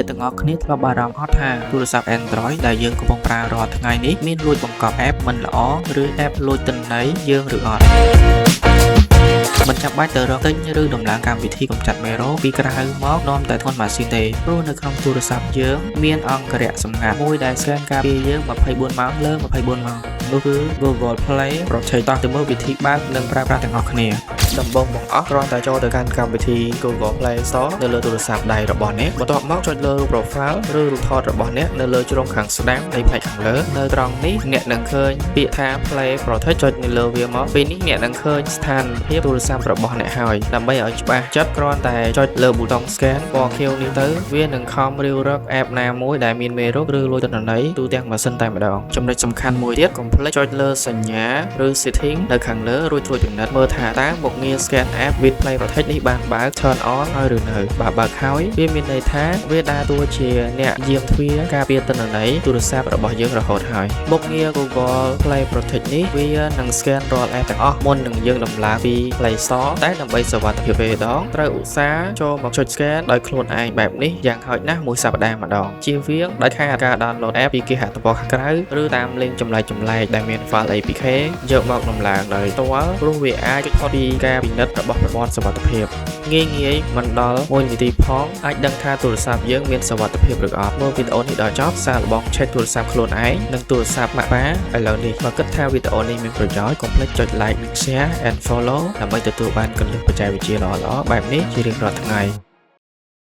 អ្នកទាំងអស់គ្នាធ្លាប់បារម្ភអត់ថាទូរស័ព្ទ Android ដែលយើងកំពុងប្រើរាល់ថ្ងៃនេះមានលួចបង្កប់ app មិនល្អឬ app លួចទិន្នន័យយើងឬអត់មិនចាំបាច់ទៅរកទិញឬដំឡើងកម្មវិធីកម្ចាត់មេរោគពីក្រៅមកនាំតែធ្ងន់ម៉ាស៊ីនទេព្រោះនៅក្នុងទូរស័ព្ទយើងមានអង្គរៈសម្ងាត់មួយដែល scan ការពារយើង24ម៉ោងលើ24ម៉ោងនោះគឺ Google Play Protect។ តោះទៅមើលវិធីបើកនិងប្រើប្រាស់ទាំងអស់គ្នា។ដំបូងបង្អស់គ្រាន់តែចូលទៅកាន់កម្មវិធី Google Play Store នៅលើទូរស័ព្ទដៃរបស់អ្នកបន្ទាប់មកចុចលើរូប profile ឬរូបថតរបស់អ្នកនៅលើជ្រុងខាងស្ដាំនៃផ្នែកខាងលើនៅត្រង់នេះអ្នកនឹងឃើញពាក្យថា Play Protect ចុចនៅលើវាមកពេលនេះអ្នកនឹងឃើញស្ថានភាពទូរស័ព្ទរបស់អ្នកហើយដើម្បីឲ្យច្បាស់ចិត្តគ្រាន់តែចុចលើប៊ូតុង scan ពណ៌ខៀវនេះទៅវានឹងខំរាវរក app ណាមួយដែលមានមេរោគឬលួចទិន្នន័យទូទាំងម៉ាស៊ីនតែម្ដងចំណុចសំខាន់មួយទៀតកុំភ្លេចចុចលើសញ្ញាឬ setting នៅខាងលើរួចត្រួតពិនិត្យមើលថាតើមុខងារ scan app with Play Protect នេះបានបើក turn on ហើយឬនៅបើបើកហើយវាមានន័យថាវាដើរតួជាអ្នកយាមទ្វារការពារទិន្នន័យទូរស័ព្ទរបស់យើងរហូតហើយមុខងារ Google Play Protect នេះវានឹង scan រាល់ app ទាំងអស់មុននឹងយើងដំឡើងពី Play Store តែដើម្បីសុវត្ថិភាពពេលដងត្រូវឧស្សាហ៍ចូលមកចុច scan ដោយខ្លួនឯងបែបនេះយ៉ាងហោចណាស់មួយសប្តាហ៍ម្ដងជៀសវាងដាច់ខាតការ download app ពីគេហទំព័រខាងក្រៅឬតាម link ចម្លែកៗដែលមាន file APK យកមកដំឡើងដោយផ្ទាល់ព្រោះវាអាចគេចផុតពីការពិនិត្យរបស់ប្រព័ន្ធសុវត្ថិភាពងាយងាយមិនដល់1នាទីផងអាចដឹងថាទូរស័ព្ទយើងមានសុវត្ថិភាពឬអត់មើលវីដេអូនេះដល់ចប់សាកល្បង check ទូរស័ព្ទខ្លួនឯងនិងទូរស័ព្ទម៉ាក់ប៉ាឥឡូវនេះបើគិតថាវីដេអូនេះមានប្រយោជន៍កុំភ្លេចចុច like និង share and follow ដើម្បីទទួលបានគន្លឹះបច្ចេកវិទ្យាល្អៗបែបនេះជារៀងរាល់ថ្ងៃ។